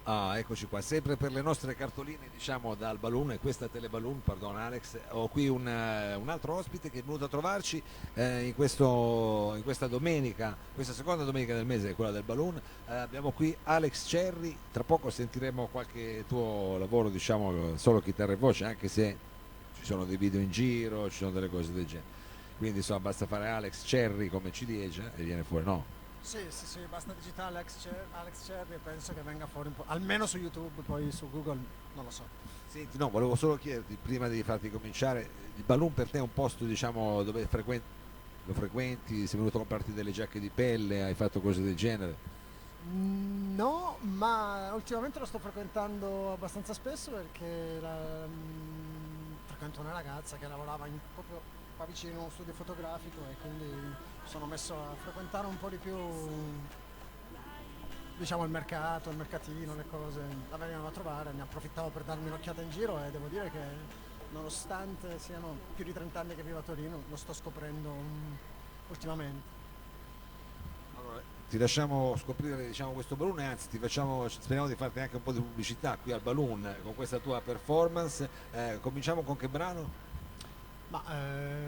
Ah, eccoci qua, sempre per le nostre cartoline, diciamo dal Balloon e questa Teleballoon, pardon Alex, ho qui un altro ospite che è venuto a trovarci in questa domenica, questa seconda domenica del mese, quella del Balloon. Abbiamo qui Alex Cerri, tra poco sentiremo qualche tuo lavoro, diciamo solo chitarra e voce, anche se ci sono dei video in giro, ci sono delle cose del genere. Quindi insomma basta fare Alex Cerri come ciliegia e viene fuori, no? Sì, sì, sì, basta digitare Alex Cerri e penso che venga fuori un po', almeno su YouTube, poi su Google non lo so. Senti, no, volevo solo chiederti, prima di farti cominciare, il Balloon per te è un posto, diciamo, dove lo frequenti, sei venuto a comprarti delle giacche di pelle, hai fatto cose del genere? No, ma ultimamente lo sto frequentando abbastanza spesso perché frequento una ragazza che lavorava proprio qua vicino a uno studio fotografico e quindi sono messo a frequentare un po' di più, diciamo, il mercato, il mercatino, le cose. La venivano a trovare, ne approfittavo per darmi un'occhiata in giro e devo dire che nonostante siano più di 30 anni che vivo a Torino, lo sto scoprendo ultimamente. Allora, ti lasciamo scoprire, diciamo, questo Balloon, e anzi speriamo di farti anche un po' di pubblicità qui al Balloon con questa tua performance. Cominciamo con che brano? Ma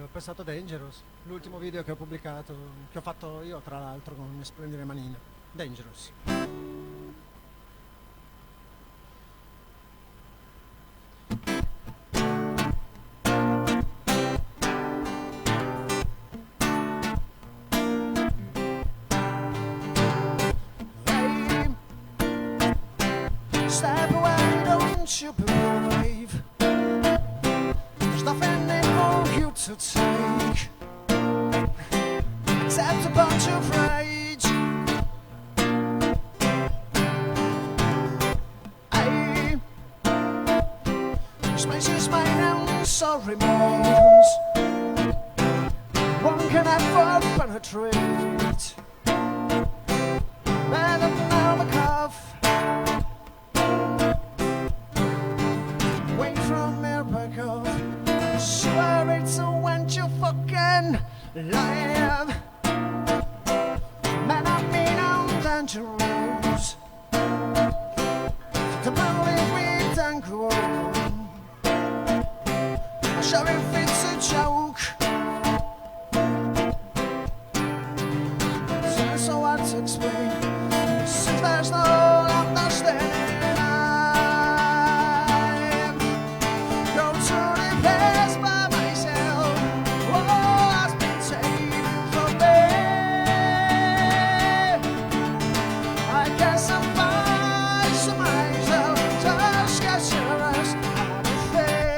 ho pensato Dangerous, l'ultimo video che ho pubblicato, che ho fatto io tra l'altro con le mie splendide manine. Dangerous. Hey, step away, don't you believe? There's nothing in for you to take except a bunch of rage. Hey, this place is mine and so remains. One can ever penetrate. Better now the cuff. Wait from here back off. Swear it's a when you fucking live. Man, I mean I'm dangerous. To believe we don't go. I'm sure if it's a joke. So, so hard to explain. Since there's no understanding, I'm go to the place by myself. Oh, has been taken from me. I can't suffice myself. Just get your ass out of there.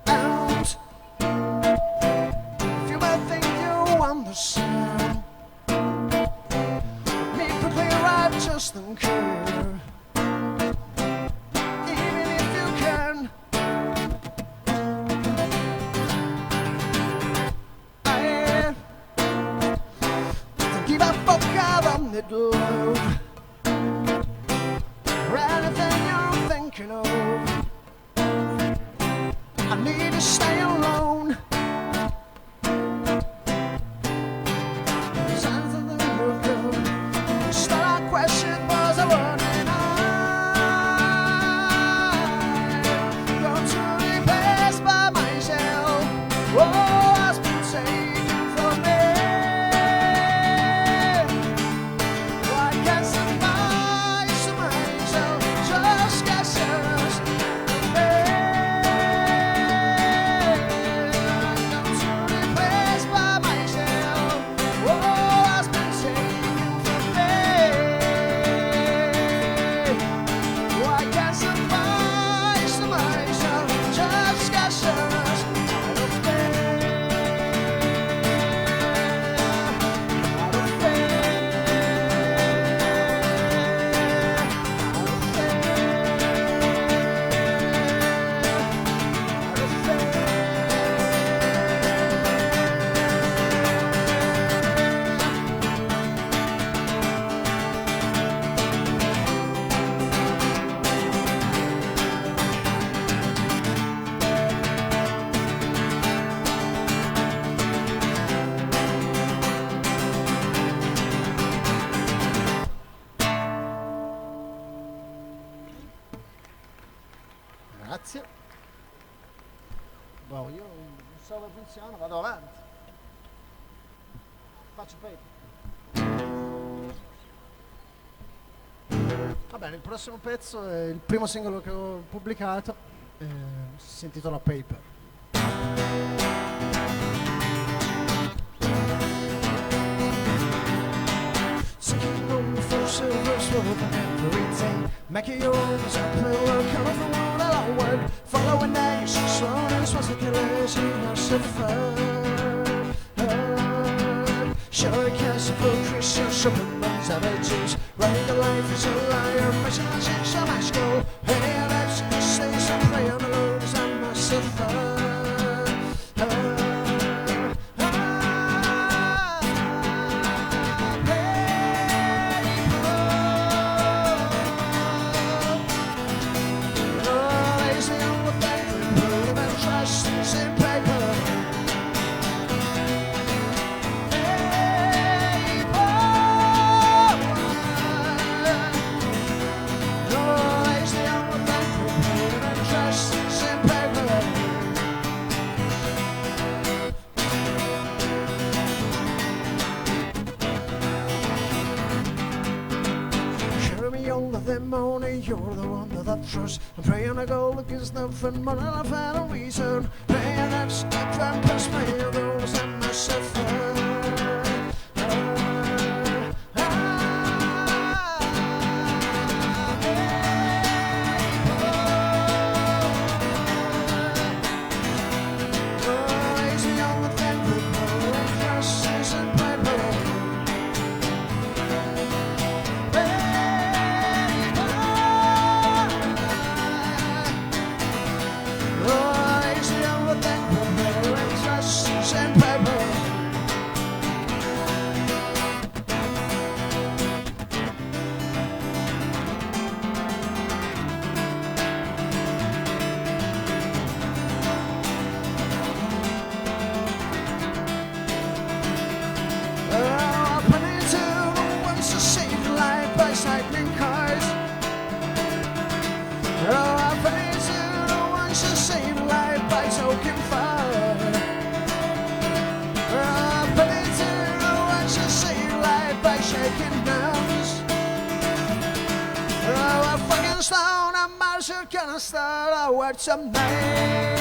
And if you might think you understand me, put clear, I just don't care. Even if you can, I don't give a fuck about the love or anything you're thinking of. I need to stay alone. Signs of the look of start a question was a warning. I go to the place by myself. Oh, has been taken from me. I can't suffice myself. Just get serious. Grazie. Boh, io non so come funziona, vado avanti. Faccio paper. Va bene, il prossimo pezzo è il primo singolo che ho pubblicato, si intitola Paper. Taking on the first silver every day. Make your own work of the world I work. Following nation, slowness was a killer, she has suffered. Sure, cancer for Christian, shopping savages. Right, the life is a liar, specialization, my school. Hey, let's say some prayer, my Lord, is I must suffer. You're the one that I trust. I'm praying I go look is nothing more than I've had a reason. Praying I've stopped and press my those and myself. Gonna start a word to me.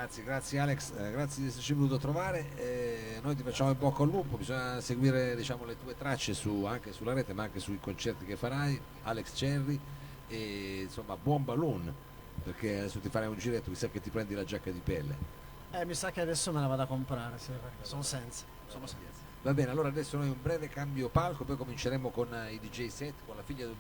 Grazie, grazie Alex, grazie di esserci venuto a trovare. Noi ti facciamo in bocca al lupo, bisogna seguire, diciamo, le tue tracce anche sulla rete, ma anche sui concerti che farai, Alex Cerri, e insomma buon balloon, perché adesso ti farai un giretto, mi sa che ti prendi la giacca di pelle. Mi sa che adesso me la vado a comprare, sì, perché sono senza, sono senza. Va bene, allora adesso noi un breve cambio palco, poi cominceremo con i DJ set, con la figlia del